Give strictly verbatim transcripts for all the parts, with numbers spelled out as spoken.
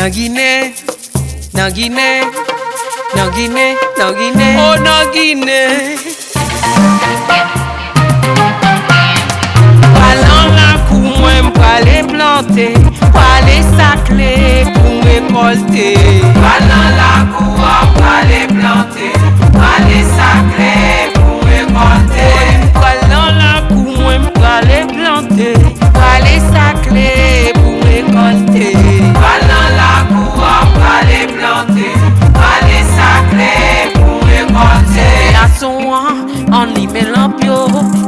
Nan Ginen, nan Ginen, nan Ginen, nan Ginen, o nan Ginen. Pral nan lakou mwen, m prale plante, prale sakle pou m rekòlte. Pral nan lakou a, prale plante, prale sakle pou m rekòlte. Pral nan lakou mwen, m prale plante, prale sakle pou m rekòlte. Pral nan lakou a, prale plante, prale sakle pou m rekòlte. Gason an, ann limen lanp yo,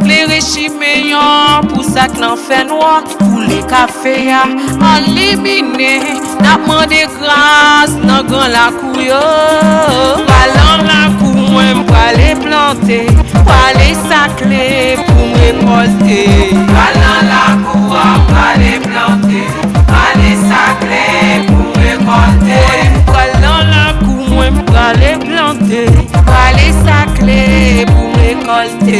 klere chimen an pou sa k nan fènwa, koule kafe a, ann liminen, n ap mande gras nan gran lakou yo. Pral nan lakou mwen, m prale plante, prale sakle pou m rekòlte. Pral nan lakou a, prale plante, prale sakle pou m rekòlte. Pral nan lakou mwen, m prale plante, prale sakle pou m rekòlte.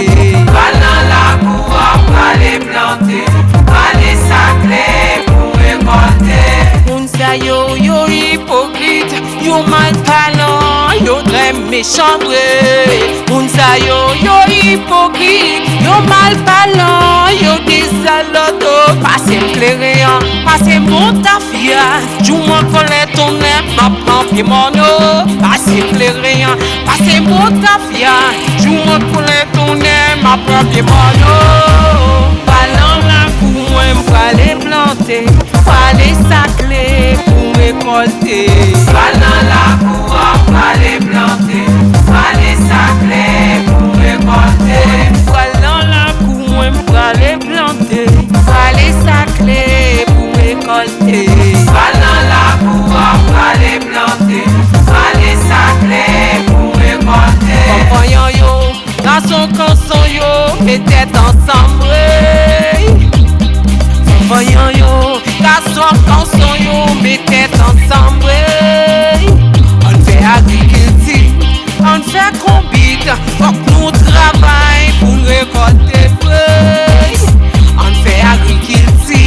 Pral nan lakou a, prale plante, prale sakle pou m rekòlte. Moun sa yo, yo ipokrit, yo malpalan, yo trè mechan vre. Moun sa yo, yo ipokrit, yo malpalan, yo dezalòd. O, pase m kleren an, pase m mouta fya, jou mwen kòlè tonnè, m ap pran pye mòn. O, pase m kleren an, pase m mouta fya, jou mwen kòlè tonnè, m ap pran pye mòn. O, pral nan lakou mwen, m prale plante, prale sakle pou m rekòlte. Pral nan lakou a, prale plante, prale sakle pou m rekòlte. Pral nan lakou mwen, m prale plante, prale sakle pou m rekòlte. Pral nan lakou a, prale plante, prale sakle pou m rekòlte. Fanm vanyan yo, gason kanson yo, met tèt ansanm vre. Fanm vanyan yo, gason kanson yo, met tèt ansanm vre. Ann fè agrikilti, ann fè konbit, fòk nou travay pou n rekòlte vre. Ann fè agrikilti,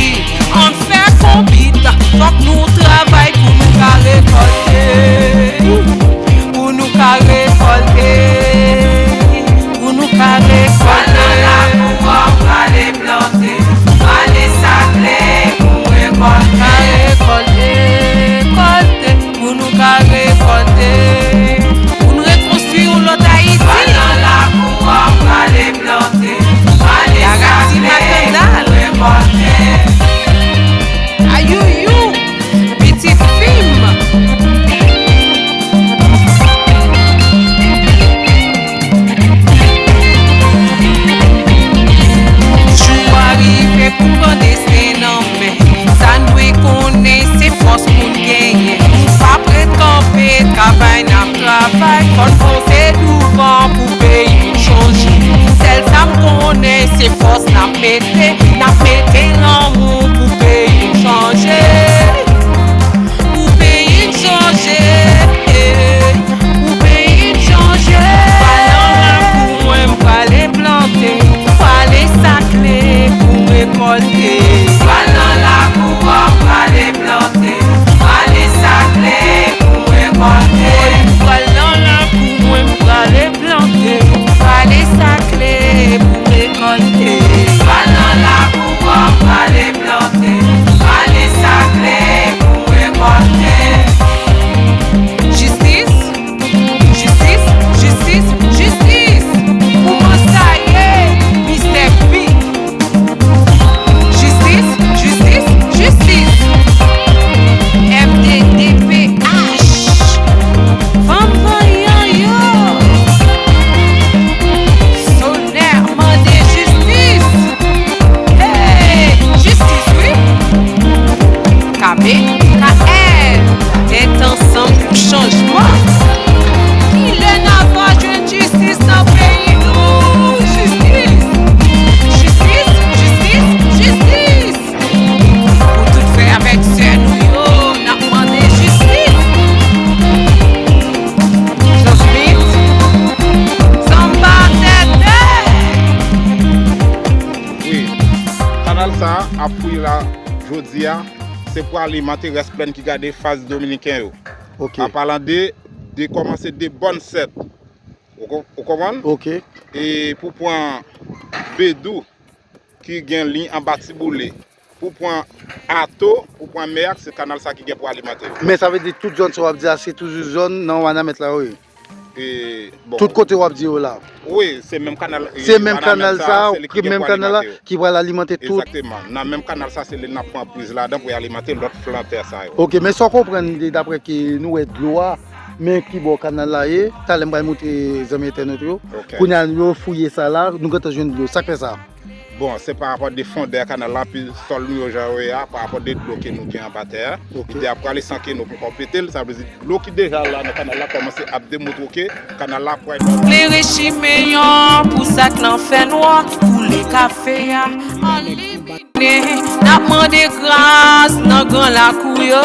ann fè konbit, fòk nou travay pou nou ka rekòlte. Pou nou ka rekòlte, pou nou ka rekòlte. Pral nan lakou a, prale plante, prale sakle pou rekòlte. Ka rekòlte, rekòlte, pou nou ka rekòlte. Pou n rekonstwi yon lòt Ayiti. Pral nan lakou a, prale plante, prale sakle pou rekòlte. Ayouyou, pitit fi m. Jou a rive pou pran desten nan men. Sa n dwe konnen se fòs pou n genyen. Nou p ap ret kanpe, travay n ap travay, fò n fonse douvan pou peyi n chanje. Sèl sa m konnen se fòs n ap mete, n ap mete lanmou pou peyi n chanje. Pou peyi n chanje, pou peyi n chanje. Pral nan lakou mwen, m prale plante, prale sakle pou m rekòlte. Pral nan lakou a, prale plante, prale sakle pou m rekòlte. Pral nan lakou mwen, m prale plante, prale sakle pou m rekòlte. Pral nan lakou a, prale plante, prale sakle pou m rekòlte. Jistis, jistis, jistis, jistis. Kouman sa ye, mistè P? Jistis, jistis, jistis. M D D P H. Fanm vanyan yo. Sonè mande jistis. Hey, jistis, wi. K B K L, tèt ansanm pou chanjman. Kilè n a va jwenn jistis nan peyi nou? Jistis! Jistis! Jistis! Jistis! Pou tout frè avèk sè nou yo, n ap mande jistis. Jean Smith, Sanba Tètè! Wi, kanal sa a ap fouye la jodi a. Se pou alimante rès plèn ki gade faz dominiken yo. Ok. An palan de, de kòmanse de Bòn Sèt. Ou ko- ou konprann? Ok. E pou pran Bedou ki gen liy anba Tiboule, pou pran Ato, pou pran Meyak, se kanal sa ki gen pou alimante yo. Men sa vle di tout zòn sa w ap di a, se toujou zòn nan Wanament la, wi. E, bon, Tout kote w ap di yo la. Wi, se menm kanal. Se menm kanal sa, menm kanal la ki pral alimante tout. Egzakteman. Nan menm kanal sa, se li n ap pran priz ladan pou y alimante lòt flan tè sa yo. Ok, men sa w konprann de daprè ke nou wè dlo a, men ki bò kanal la ye, talè m pral montre zanmi entènot yo. Ok. Kounye a yo fouye sa la, nou gentan jwenn dlo. Sa k fè sa? Bon, se pa rapò de fondè kanal la, pi sòl nou yo jan yo ye a, pa rapò de dlo ke nou gen anba tè a. Ok. Li te ap prale san ke nou poko pete l, sa vle di dlo ki deja la nan kanal la kòmanse ap demontre ke kanal la pral. Klere chimen an pou sa k nan fènwa, koule kafe a, an limine. N ap mande gras nan gran lakou yo.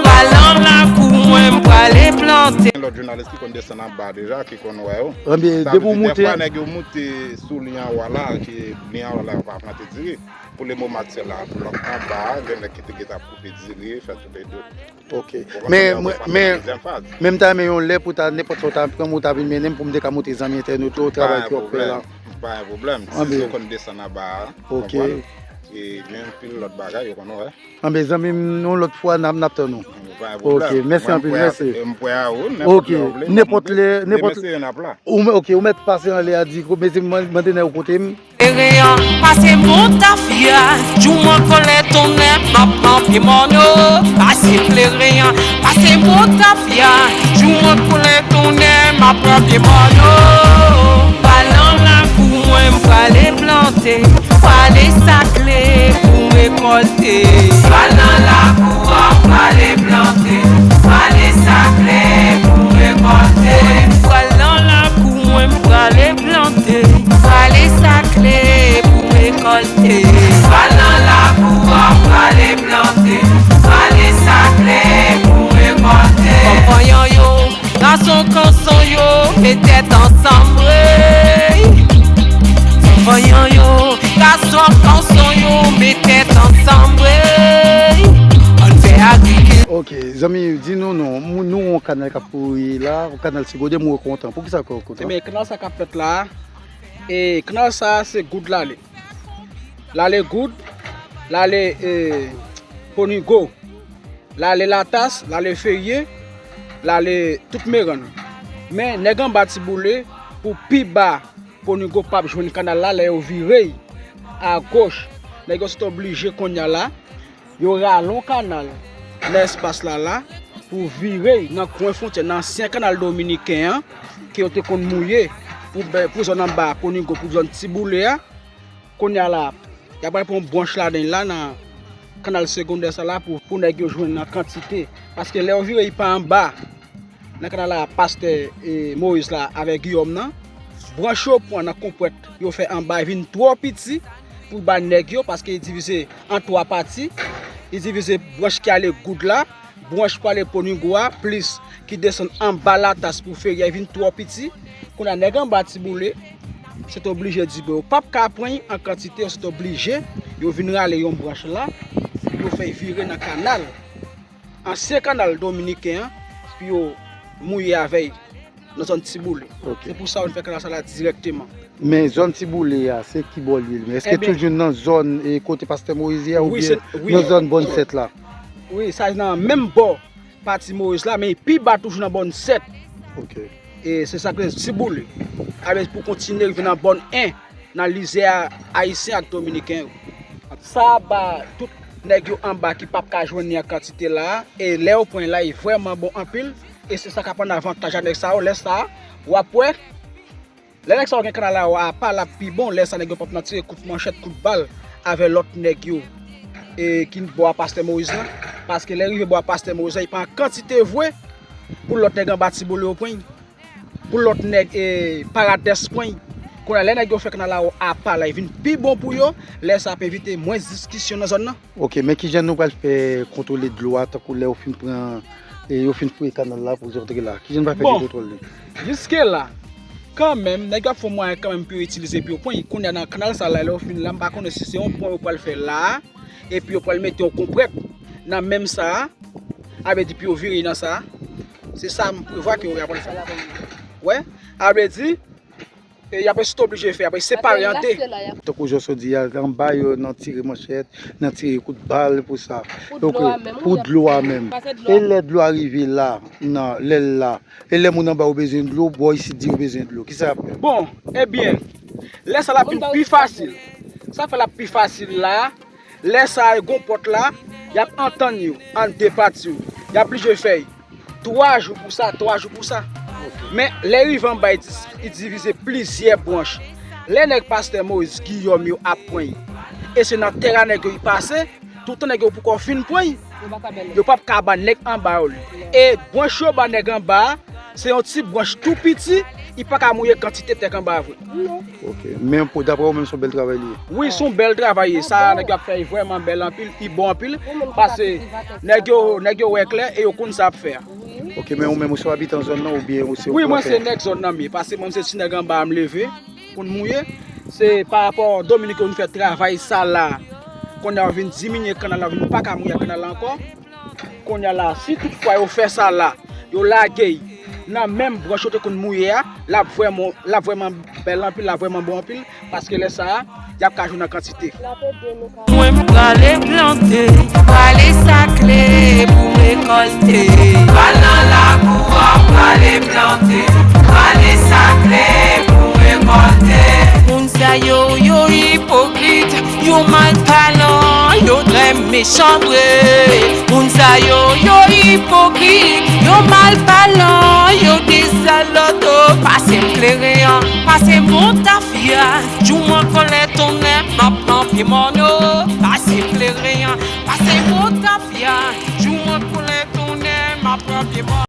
Pral nan lakou mwen, m prale plante. Gen lòt jounalis ki konn desann anba deja, ki konn wè yo. Ebyen, Sa depi w vle di, moute, dèfwa nèg yo moute sou liy anwo a la, ki liy anwo a la yo pa plante diri. Pou le moman aktyèl la, lòt anba a, gen nèg ki te gentan koupe diri, fè tou le de. Ok. Men, men, men m ta renmen yon lè pou ta, nenpòt sa w ta pran m, ou ta vin mennen m pou m te ka montre zanmi entènot yo travay ke w ap fè la. Pa yon pwoblèm. Ah, Si ben. Yo konn desann anba a, Ok. konprann? E gen anpil lòt bagay, yo konn wè. Anben, zanmi m, yon lòt fwa, n ap, n ap tann ou. Pa yon Ok, pwoblèm. mèsi Mwen, anpil, mwen, mèsi. Mwen prè a ou, Ok, nenpòt lè w vle. nenpòt lè, nenpòt Demen se yon ap la. Ou, men, ok, ou mèt pase anlè a di, mete, mande nèg ou kote m. Kleren an, pase Montafya, jou mwen kòlè tonnè, m ap pran pye mòn yo. Pase kleren an, pase Montafya, jou mwen kòlè tonnè, m ap pran pye mòn yo. Pral nan lakou mwen, m prale plante, prale sakle pou m rekòlte. Pral nan lakou an, prale plante, prale sakle pou m rekòlte. Pral nan lakou mwen, m prale plante, prale sakle pou m rekòlte. Pral nan lakou an, prale plante, prale sakle pou m rekòlte. Fanm vanyan yo, gason kanson yo, met tèt ansanm, wi. Fanm vanyan yo, gason kanson yo, met tèt ansanm, wi. Ann fè agrikil- Ok, zanmi, di nou non, nou, nou yon kanal k ap kouri la, yon kanal segonde, mwen kontan. Poukisa w kontan? Ebyen, kanal sa k ap fèt la, e kanal sa se Goud l ale. L ale Goud, l ale e, Ponigo, l ale Latas, l ale Ferye, l ale tout Merann. Men nèg anba Tiboule, pou pi ba Ponigo p ap jwenn kanal la, lè yo vire y agoch, nèg yo sot oblije kounye a la, yo rale yon kanal nan espas la la pou vire y nan kwen fwontyè, nan ansyen kanal dominiken an, ke yo te konn mouye pou, pou zòn anba Ponigo, pou zòn Tiboule a. Kounye a la, y ap pral pran yon branch ladan l la, nan kanal segondè sa la, pou, pou nèg yo jwenn nan kantite. Paske lè yo vire y pa anba, nan kanal la, pastè e, Moyiz la avèk Giyòm nan, branch yo pran nan konpwèt yo fè anba vin twò piti pou ba nèg yo, paske li divize an twa pati. Li divize branch ki ale Goud la, branch pou ale Ponigo a, plis ki desann anba Latas pou Ferye a vin twò piti. Kounye a nèg anba Tiboule, sot oblije di, bon, yo p ap ka pran y an kantite, yo sot oblije, yo vin rale yon branch la, pou yo fè y vire nan kanal, ansyen kanal dominiken an, pou yo mouye avè y nan zòn Tiboule. Ok. Se pou sa yo fè kanal sa la dirèkteman. Men zòn Tiboule a, se ki bò l ye li menm? Èske Ebyen, toujou nan zòn e, kote pastè Moyiz ye a, wi, oubyen se, wi. Nan zòn Bòn Sèt la? Wi, sa nan menm bò pati Moyiz la, men pi ba toujou nan Bòn Sèt. Ok. E se sa k rele Tiboule. Avè pou kontinye rive nan Bòn en, nan lizè ayisyen ak dominiken yo. Sa ba tout nèg yo anba ki p ap ka jwenn li an kantite la, e lè yo pran l la, li vrèman bon anpil, e se sa k ap rann avantaj a nèg sa yo, lè sa a, w ap wè, lè nèg sa yo gen kanal la yo apa, l ap pi bon, lè sa nèg yo p ap nan tire kout manchèt, kout bal avè lòt nèg yo, e ki bò a pastè Moyiz la, paske lè rive bò a pastè Moyiz la, li pa an kantite vre pou lòt nèg anba Tiboule yo pran l. Pou lòt nèg e Paradès pran l. Kounye a, lè nèg yo fè kanal la yo apa la, li vin pi bon pou yo, lè sa ap evite mwens diskisyon nan zòn nan. Ok, men kijan nou pral fè kontwole dlo a, tankou lè yo fin pran, e, yo fin fouye kanal la pou yo antre la? Kijan n pral fè Bon. Kontwole? Jiske la, kanmenm, nèg yo ap fè yon mwayen kanmenm pou yo itilize pou yo pran l. Kounye a nan kanal sa la, lè yo fin la, m pa konnen si se yon pon yo pral fè la a, epi yo pral mete yon konpwèt. nan menm sa a, a vle di pou yo vire nan sa a. Se sa m prevwa ke yo ap fè. Wè, a vle di, e y ap rete oblije fè, y ap separe an de. Tankou Jòs di a, anba yo nan tire manchèt, nan tire kout bal pou sa. Pou dlo a menm. E lè dlo a rive la, nan lè l la, e lè moun anba yo bezwen dlo, bò isit di yo bezwen dlo. Kisa y ap fè? Bon, ebyen, lè sa l ap vin pi fasil. Sa fè l ap pi fasil la, lè sa a, gon pòt la, y ap antann yo an de pati yo. Y ap oblije fè twa jou pou sa, twa jou pou sa. Men, lè rive anba, y di-, y divize plizyè branch. Lè nèg pastè Moyiz Giyòm yo ap pran y, e se nan tè a nèg yo y pase, toutan nèg yo poko fin pran y, yo p ap ka ban nèg anba yo li. E branch yo ba nèg anba a, se yon ti branch tou piti, li pa ka mouye kantite tè k anba a vre. Ok. Men pou, daprè ou menm, se yon bèl travay li ye? Wi, se yon bèl travay li ye. Sa nèg yo ap fè, li vrèman bèl anpil, li bon anpil. Paske nèg yo, nèg yo wè klè e yo konn sa y ap fè a. Ok, men ou menm, ou se yon abitan zòn nan oubyen ou se yon plantè? Wi, mwen se nèg zòn nan m ye. Paske mwen se ti nèg anba a m leve pou n mouye. Se pa rapò Dominik yo vin fè travay sa la. Kounye a yo vin diminye kanal la, vin pa ka mouye kanal la ankò. Kounye a la, si toutfwa yo fè sa la, yo lage y nan menm branch yo te konn mouye a, l ap vrèman, l ap vrèman bèl anpil, l ap vrèman bon anpil, paske lè sa a, y ap ka jwenn an kantite. Mwen m prale plante, prale sakle pou rekòlte. Pral nan lakou an, prale plante, prale sakle pou rekòlte. Moun sa yo, yo ipokrit, yo mal palan, yo trè mechan vre. Moun sa yo, yo ipokrit, yo mal palan, yo dezalòd. Pase m kleren an, pase m motafya, jou mwen kòlè tonnè, m ap pran pye mòn. Pase m kleren an, pase m motafya, jou mwen kòlè tonnè, m ap pran pye mòn.